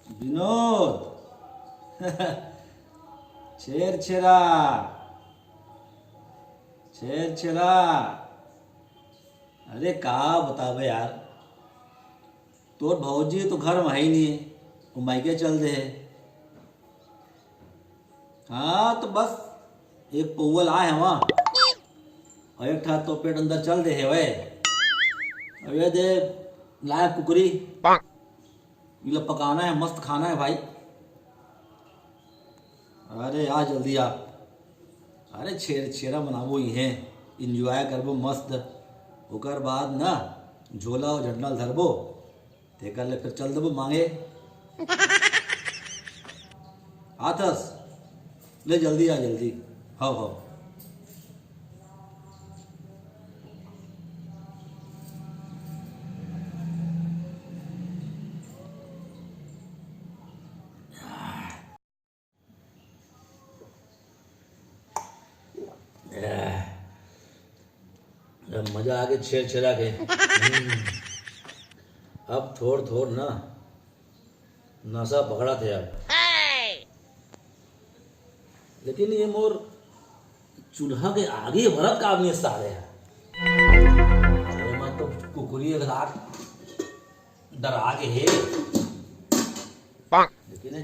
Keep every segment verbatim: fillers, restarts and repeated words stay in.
विनोद। छेरछेरा, छेरछेरा। अरे का बताबे यार, तोर भौजी तो घर म ही नहीं है, वो मायके चल दे है। हाँ तो बस एक पौवा लाए हवा और एक ठा तो पेट अंदर चल दे है। अब ये दे लाए कुकरी, इला पकाना है, मस्त खाना है भाई। अरे आ जल्दी आ। अरे छेरछेरा मनाबो इहें, एंजॉय करबो मस्त। ओकर बाद ना झोला अउ झंडा ल धरबो, तेकर ले फिर चल देबो मांगे। आथस, ले जल्दी आ, जल्दी। हव, हव। अब मजा आ गया छेरछेरा के। हम्म। अब थोड़ थोड़ ना नशा पकड़ा थे यार। लेकिन ये मोर चूल्हा के आगे बरत का आदमी सारे है। अरे मैं तो कुकुरी एक रात डरा के है। लेकिन ये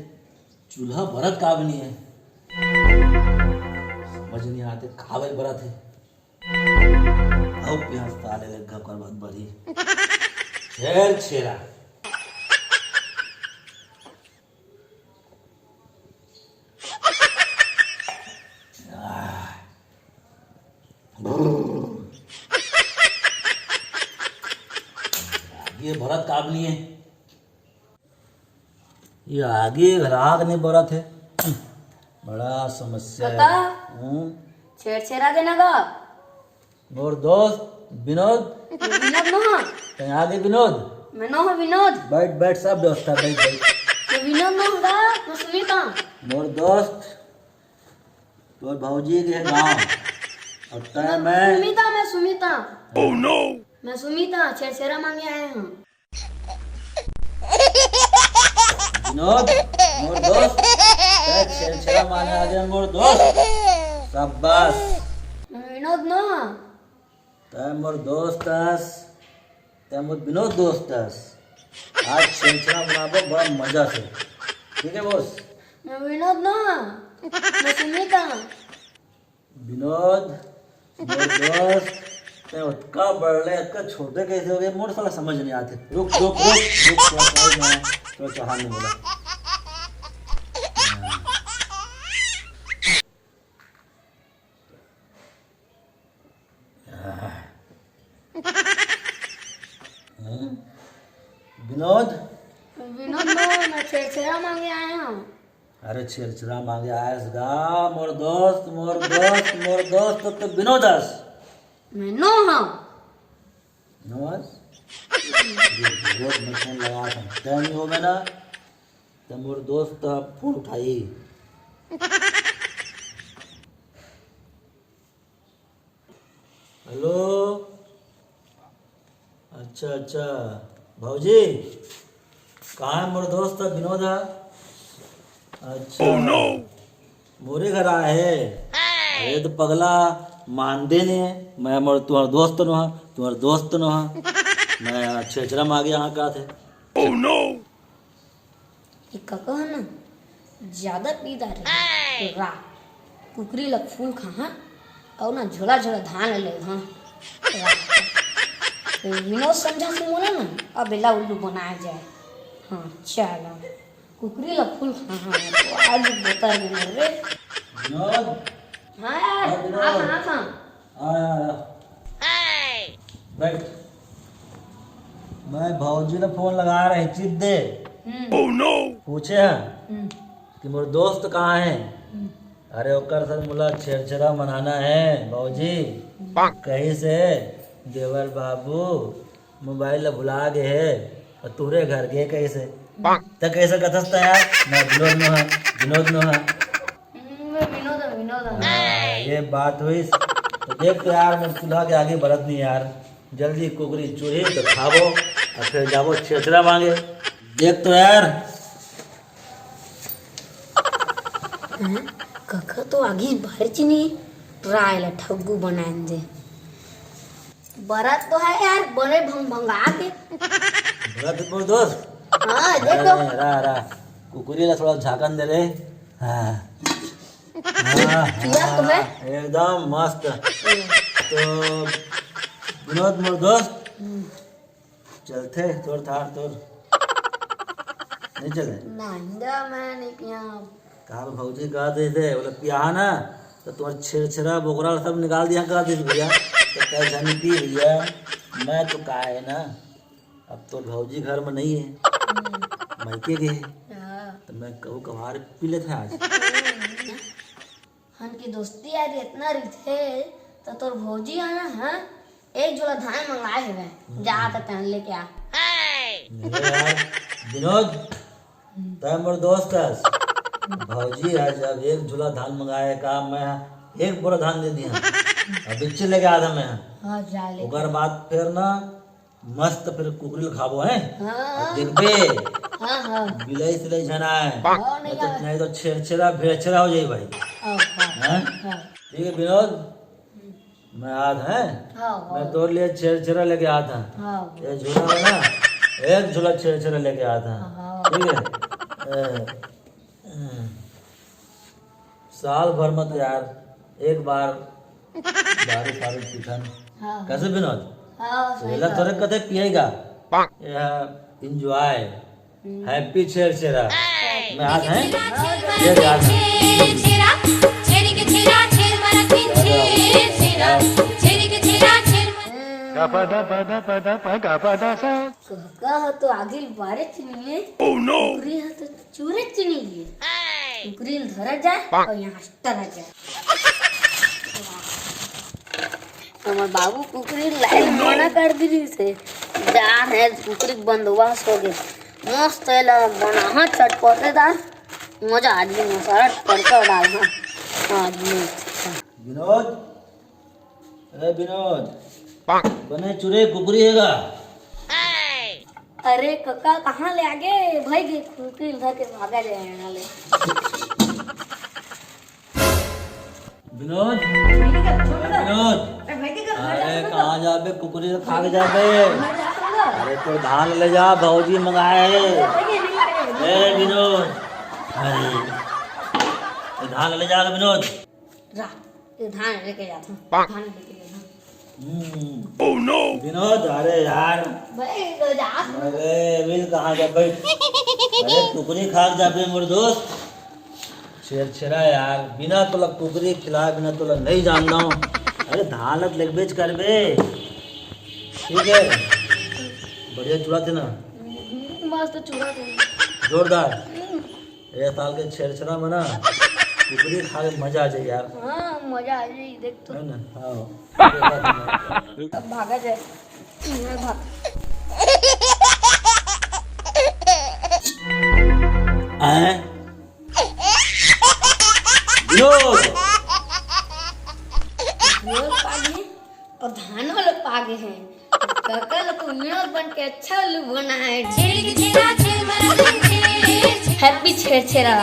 चूल्हा बरत का भी नहीं है। समझ नहीं आते काबर बरत है। अब प्याज ताले ले गकर बात बरी। छेरछेरा। ये बरत का भी नहीं है। ये आगे ग्राहक नहीं बरत है। बड़ा समस्या है। कका। हम्म। छेरछेरा देना गा। मोर दोस्त विनोद। विनोद नो। तैं आगे विनोद। मैं नो हूँ विनोद। बैठ बैठ, सब व्यवस्था, बैठ बैठ। मैं विनोद नो हूँ गा, मैं सुमिता। मोर दोस्त, तोर भौजी के है गाँव। और तैं मैं मैं सुमिता, मैं सुमिता। Oh no। मैं सुमिता, छेरछेरा मांगे आए हूँ। विनोद, मोर दोस्त, तैं छेरछेरा माने आ गया मोर दोस्त। शाबाश। विनोद ना। तैं मोर दोस्त हस, तैं मोर विनोद दोस्त हस। आज छेरछेरा मनाबो बड़ा मजा से। ठीक है बॉस? मैं विनोद ना, मैं सुमिता। विनोद, मोर दोस्त, तैं ओतका बड़े, ओतका छोटे कैसे हो गए? मोर साला समझ नहीं आते। रुक, रुक, रुक, रुक, थोड़ा सा और मैं, थोड़ा सा हाथ में बोला। हम्म? विनोद? विनोद, मैं, मैं छेरछेरा मांगे आया हूँ। अरे छेरछेरा मांगे आयस गा, मोर दोस्त, मोर दोस्त, मोर दोस्त तो विनोद हस। मैं नो हूँ। नो हस? ये विनोद में फोन लगा था। तैं नहीं हो ना, तो मोर दोस्त तो फोन उठाई। हेलो, अच्छा अच्छा, भौजी, कहाँ है मोर दोस्त विनोद है? अच्छा। Oh no। मोरे घर आए है। अरे तो पगला, मानते नहीं है, मैं मोर तुम्हार दोस्त नो हा, तुम्हार दोस्त नो हा। मैं छेरछेरा मांगे यहाँ का थे। Oh no। ये कका ह ना, ज्यादा पी डारे हे। तो रा, कुकरी ल फूल खाहा, अउ ना झोला झोला धान ले लेहा। रा, तो विनोद समझा से मोला ना, अब एला उल्लू बनाया जाए। हाँ, चलो, कुकरी ल फूल खाहा, तो आज बोतर में रे। विनोद। हाँ यार, हाँ, विनोद। हाँ, हाँ, हाँ। आया, आया। बैठ। मैं भौजी ने फोन लगा रहे, चित दे। हम्म। Oh no। पूछे हैं हम्म। कि मोर दोस्त कहाँ है? हम्म। अरे ओकर साथ मोला छेरछेरा मनाना है भौजी। हम्म। कही से देवर बाबू मोबाइल ला भुला गे हे, अउ तुहरे घर गे कइसे? त कइसे कथस त यार, मैं विनोद नोहा, विनोद नोहा। हम्म, मैं विनोद हूँ, विनोद हूँ। हाँ, ये बात हुई। तो देख तो यार, मैं चूल्हा के आगे बरत नहीं यार। जल्दी कुकरी चुरही तो खाबो, अउ फिर जाबो छेरछेरा मांगे। देख तो यार, हाँ, कका तो आगी भर चीनी राय ला ठग्गू बनाएन दे। बरत तो है यार, बने भंग भंगा के। बरत मोर दोस्त। हाँ, देखो। अरे, रा, रा। कुकुरी ला थोड़ा झाकन दे रे। हाँ। हाँ, चूड़ा तो है। हाँ, एकदम मस्त। हम्म। तो विनोद मोर दोस्त। हम्म। चलथे तोर थार तोर। नहीं चले? नहीं गा, मैं नहीं पिया। काल भौजी कहा दे दे, बोले पिया ना, तो तुम्हार छेरछेरा बोकरा सब निकाल दिया कहा दे भैया। तो कह जानी पी भैया, मैं तो का है ना, अब तो भौजी घर में नहीं है, हम्म। मायके गए। हाँ। तो मैं कहूँ कभार पी लेते आज। हम्म। हन के दोस्ती यारी इतना रिथे, तो तोर भौजी है ना, हाँ, एक झोला धान मंगाए हवे, जा त तहन लेके आ। अरे यार, विनोद, तै मोर दोस्त हस। भौजी है, जब एक झोला धान मंगाए का, मैं एक बोरा धान दे दिया। अब बिच्चे लेके आ था मैं। हाँ, जा ले। ओकर बाद फिर ना, मस्त फिर कुकरी ल खाबो, हैं? हाँ। अब देखबे, हाँ, हाँ। बिलाई सिलाई झन आए। हाँ, नहीं नहीं तो, आए। नहीं तो छेरछेरा भेड़छेरा हो जाई भाई। हाँ, हाँ, हैं? हाँ। ठीक है विनोद, मैं आत हैं। हाँ, हाँ। मैं तोर लिए छेरछेरा लेके आत हैं। हाँ। ये झोला है ना, एक झोला छेरछेरा लेके आत हैं। हाँ। ठीक है। ए, ए। साल भर में तो यार एक बार दारू फारू पीथन। हाँ। कैसे विनोद? हाँ, सही वेला बात तोरे है। कते पिएगा? यह enjoy, हम्म। Happy छेरछेरा। मैं आज हैं? ये याद है। हम्म। कका तो आगे बारे चीनी है। Oh no! कुकरी है तो चूरे चीनी है। कुकरी ल धरा जाए और यहाँ हस्टर आ जाए। हमर बाबू कुकरी लाए मना कर दी से। जा है कुकरी के बंदोबस्त हो गए। मस्त एला बनाहा चटपटेदार। मजा आ गई मसाला तड़का डालना। हाँ जी। विनोद, अरे विनोद, बने चुरे कुकरी हेगा। अरे कका, कहाँ ले आगे? भाई के कुकरी धर के भागा जाए यहाँ ले। विनोद, भाई के घर छोड़ दो। विनोद, अरे भाई के घर अरे जाओ। कहाँ जाबे? कुकरी खा के जाबे। घर जाओ। अरे तो धान ले जा, भौजी मंगाए है। अरे भाई के नहीं खाए। ए विनोद, अरे, ये धान ले जा विनोद। रा, ये धान लेके जाता हूँ। धान लेके जाता हूँ। हम्म। Oh no! विनोद, अरे यार। भाई, तो जा। अरे, अभी कहाँ जा भाई? अरे, कुकरी खा के जा बे, मोर दोस्त। छेरछेरा यार, बिना तोला कुकरी खिलाए, बिना तोला नहीं जानना हूँ। अरे, धान लत लेके बेच कर बे। ठीक है? बढ़िया चूड़ा थे ना? मस्त चूड़ा थे। जोरदार। हम्म। ए साल के छेरछेरा में ना कुकरी खा के मजा आ जाए यार। हाँ, मजा आ जाए, देख तो। है ना? हाँ। अब भागा जाए। मैं भाग। आए? यो। यो पानी। अउ धान वाला पागे हे। कका ल तो विनोद बन के अच्छा उल्लू बनाए। Happy छेरछेरा।